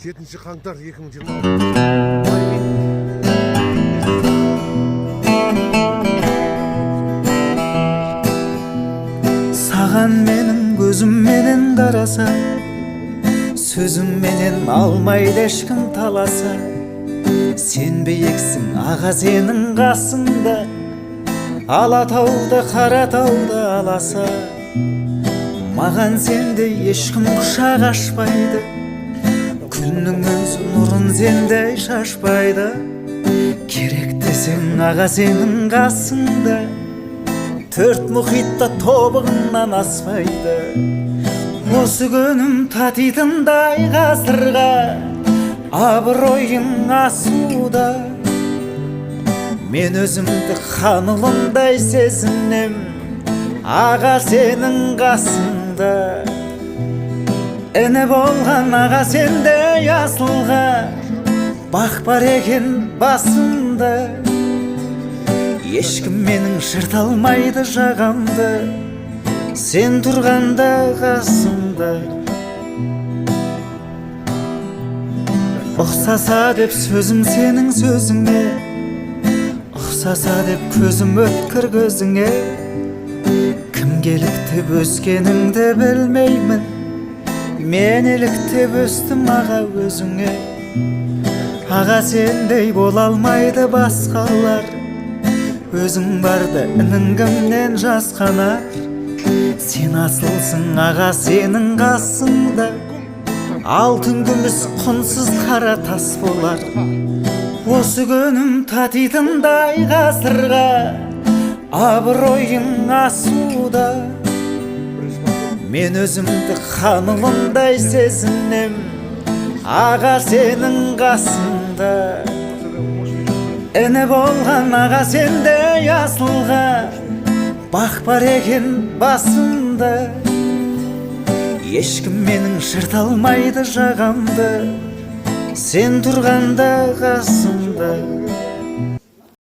7 қаңтар 2026. Саған менің көзімменен қараса, сөзімменен алмайды ешкім таласа. Сен биіксің, аға, сенің қасыңда Алатауда, Қаратауда аласа. Маған сендей ешкім құшақ ашпайды, күннің өзі нұрын сендей шашпайды. Керек десең, аға, сенің қасыңда төрт мұхитта тобығыңнан аспайды. Осы күнім татитындай ғасырға абыройың асуда. Мен өзімді хан ұлындай сезінем, аға, сенің қасыңда. Іні болған аға сендей асылға бақ бар екен басымда. Ешкім менің жырта алмайды жағамды, сен тұрғанда қасымда. Ұқсаса деп сөзім сенің сөзіңе, ұқсаса деп көзім өткір көзіңе. Кімге еліктеп өскеніңді білмеймін, мен еліктеп өстім, аға, өзіңе. Аға, сендей бола алмайды басқалар, өзің барда інің кімнен жасқанар. Сен асылсың, аға, сенің қасыңда алтын, күміс құнсыз қара тас болар. Осы күнім татитындай ғасырға абыройың асуда. Мен өзімді хан ұлындай сезінем, аға, сенің қасыңда. Іні болған аға сендей асылға бақ бар екен басымда. Ешкім менің жырта алмайды жағамды, сен тұрғанда қасымда.